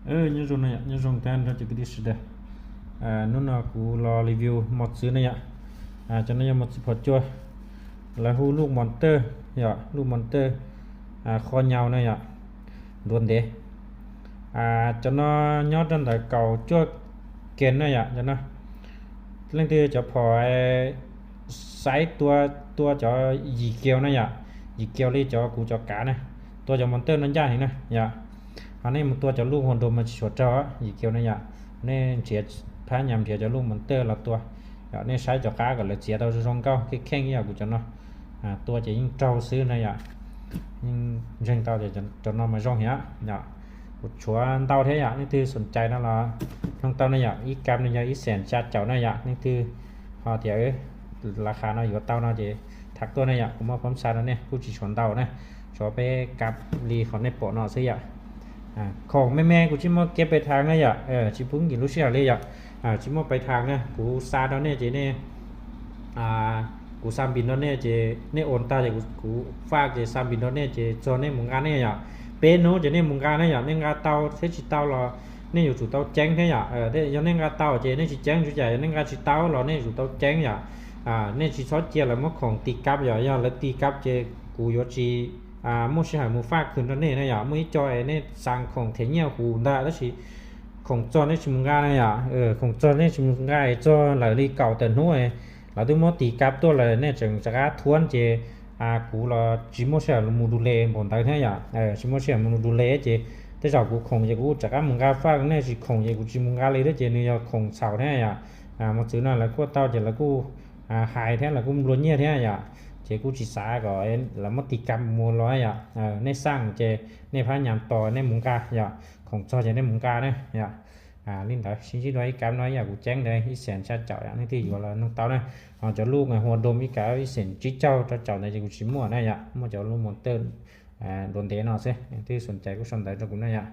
Nyob zoo no yom, nyob zoo tag nrho cov kwv tij sawv daws. Hnub no kuv los review mos txwv na yom. Cov no yog mos txwv phom cua, lawv hu lub mos tawj yom, lub mos tawj qho nyau na yom, ntuav ntev. Cov no nyob rau ntawm kaum cuaj kes na yom. Cov no leej twg cov phom xaiv tua, tua cov yim kiaus na yom, yim kiaus li cov kuv cov kav na, tua cov mos tawj no ncaj heev na yom. Ho nej mus tua cov lub hua nroo mas tsis tshua raug yim kiaus na yom. Nej nrhiav, phab nyas nrhiav cov lub mos tawj los tua yom, nej saib cov qab kom lawv txiav tau zoo nkauj kheej kheej yom. Kuv cov no tua ces yeej raug xwb na yom, yeej ntseeg tau tias cov no mas zoo thiab yom. Kuv tshuav ntau thiab yom, leej twg xoom cais no los noog tau na yom. Ib kab no yog ib xees xya caum na yom, leej twg ho tias lav qhas no yuav tau no ces tham tuaj na yom. Kuv muaj phab xa rau nej kuj tsis tshuav ntau na, tshuav peb kab li qhov nej pom no xwb yom. Khoom me me kuv tsis muaj kev pais thas na yom, tsis pub nkim lub sij hawm li yom. Tsis muaj pais thas na, kuv xa rau nej ces nej, kuv xa npis rau nej ces nej oos tag ces kuv faj ces xa npis rau nej ces txog nej mus nqa nej yom. Peb hnub ces nej mus nqa na yom, nej nqa tau thiab tsis tau los nej yuav tsum tau ceeb thiab yom. Yog nej nqa tau ces nej tsis ceeb tsuas cas, yog nej nqa tsis tau los nej yuav tsum tau ceeb yom. Nej tsis txhob cia lawv muab khoom tis kab yom, yog lawv tis kab ces kuv yuav tsis muaj sij hawm mus faj khwv rau nej na yom. Muaj ib co es nej xa khoom thiab nyiaj huv ntag tab sis khoom txog nej tsis mus nqa na yom. Khoom txog nej tsis mus nqa es txog lawm li kaum tawm hnub lawv twb muab tis kab tuaj lawm, nej tseem rov qab thuab ces kuv los tsis muaj sij hawm mus du le npaum ntawd thiab yom. Tsis muaj sij hawm mus du le ces tej zaum kuv khoom ces kuv rov qab mus nqa faj, nej tsis khoom ces kuv tsis mus nqa li thiab ces nws yog khoom txhaum thiab yom. Mos txwv no lawv kuj tau ces lawv kuj hais thiab lawv kuj nplua nyiaj thiab yom. Ces kuj tsis xav kom lawv muab tis kab mus los yom. Nej xaj ces nej phab nyas tos nej mus nqa yom, khoom txog ces nej mus nqa na yom. Li ntawd sib ntsib dua ib kab no yom, kuv ceeb ntawd ib xees xya caum yom, leej twg yuav los noog tau na. Ho cov lub hua nroo ib kab ib xees tsib caug rau caum ntawd ces kuv tsis muaj na yom, muaj cov lub mos tawj ntuav ntev no xwb. Leej twg xoom cais kuj sau ntawv rau kuv na yom.